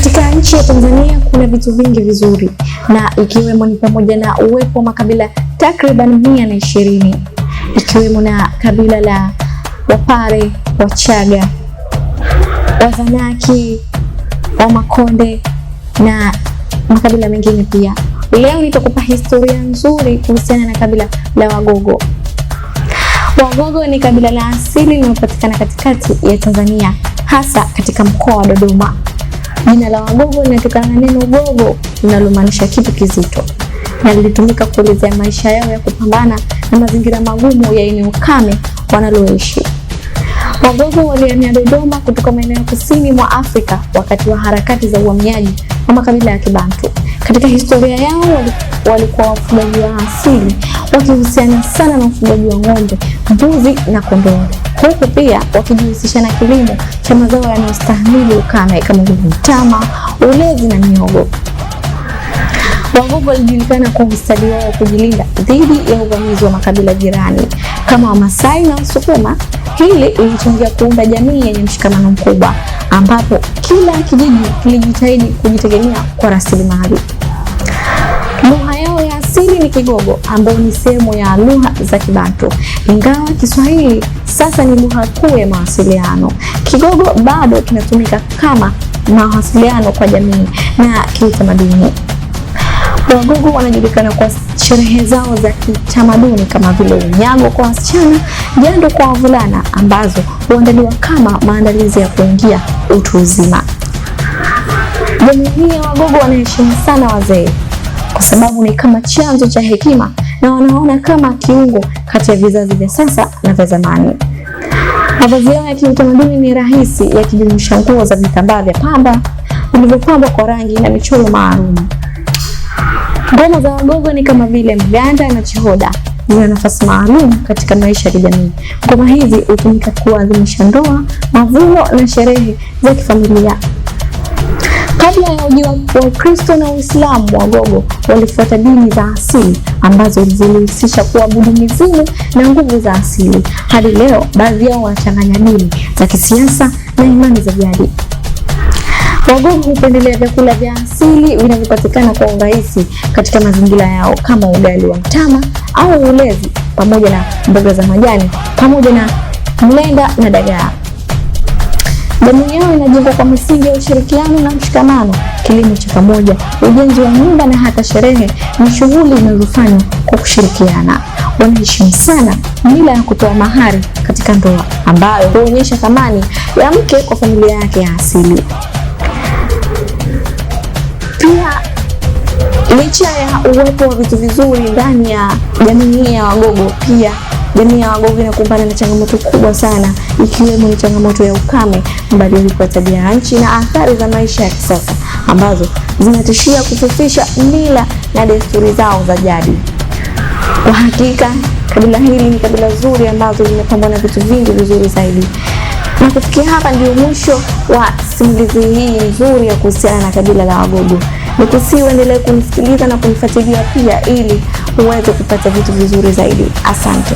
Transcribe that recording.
Katika nchi ya Tanzania kuna vitu vingi vizuri na ikiwemo ni pamoja na uwepo wa makabila takriban 120 ikiwemo na kabila la Wapare, Wachaga, Wazanaki, Wamakonde na makabila mengine pia. Leo nitakupa historia nzuri kuhusiana na kabila la Wagogo. Wagogo ni kabila la asili linalopatikana katikati ya Tanzania, hasa katika mkoa wa Dodoma. Jina la Wagogo linatokana na neno gogo linalomaanisha kitu kizito, na lilitumika kuelezea maisha yao ya kupambana na mazingira magumu ya eneo kame wanaloishi. Wagogo walihamia Dodoma kutoka maeneo ya kusini mwa Afrika wakati wa harakati za uhamiaji wa makabila ya Kibantu. Katika historia yao walikuwa wafugaji wa asili, wakihusiana sana na ufugaji wa ng'ombe, mbuzi na kondoo, huku pia wakijihusisha na kilimo cha mazao yanayostahimili ukame kama vile mtama, ulezi na miogo. Wagogo walijulikana kwa ustadi wao wa kujilinda dhidi ya uvamizi wa makabila jirani kama Wamasai na Wasukuma. Hili lilichangia kuunda jamii yenye mshikamano mkubwa, ambapo kila kijiji kilijitahidi kujitegemea kwa rasilimali. Lugha yao ya asili ni Kigogo, ambayo ni sehemu ya lugha za Kibantu. Ingawa Kiswahili sasa ni lugha kuu ya mawasiliano, Kigogo bado kinatumika kama mawasiliano kwa jamii na kiutamaduni. Wagogo wanajulikana kwa sherehe zao za kitamaduni kama vile unyago kwa wasichana, jando kwa wavulana, ambazo huandaliwa kama maandalizi ya kuingia utu uzima. Jamii hii ya Wagogo wanaheshimu sana wazee kwa sababu ni kama chanzo cha hekima na wanaona kama kiungo kati ya vizazi vya sasa na vya zamani. Mavazi yao ya kiutamaduni ni rahisi, yakijumuisha nguo za vitambaa vya pamba vilivyopambwa kwa rangi na michoro maalum. Ngoma za Wagogo ni kama vile mganda na chihoda zina nafasi maalum katika maisha ya kijamii. Ngoma hizi hutumika kuadhimisha ndoa, mavuno na sherehe za kifamilia. Kabla ya ujio wa Ukristo na Uislamu, Wagogo walifuata dini za asili ambazo zilihusisha kuabudu mizimu na nguvu za asili. Hadi leo baadhi yao wanachanganya dini za kisiasa na imani za jadi. Wagogo hupendelea vyakula vya asili vinavyopatikana kwa urahisi katika mazingira yao kama ugali wa mtama au ulezi pamoja na mboga za majani pamoja na mlenda na dagaa. Jamii yao inajengwa kwa misingi ya ushirikiano na mshikamano. Kilimo cha pamoja, ujenzi wa nyumba na hata sherehe ni shughuli zinazofanywa kwa kushirikiana. Wanaheshimu sana mila ya kutoa mahari katika ndoa, ambayo huonyesha thamani ya mke kwa familia yake ya asili. Pia licha ya uwepo wa vitu vizuri ndani ya jamii hii ya Wagogo, pia jamii ya Wagogo inakumbana na changamoto kubwa sana, ikiwemo ni changamoto ya ukame, mabadiliko ya tabia ya nchi na athari za maisha ya kisasa ambazo zinatishia kufifisha mila na desturi zao za jadi. Kwa hakika kabila hili ni kabila zuri ambazo limepambwa na vitu vingi vizuri zaidi. Na kufikia hapa ndio mwisho wa simulizi hii nzuri ya kuhusiana na kabila la Wagogo. Nikusihi uendelee kunisikiliza na kunifuatilia pia ili uweze kupata vitu vizuri zaidi. Asante.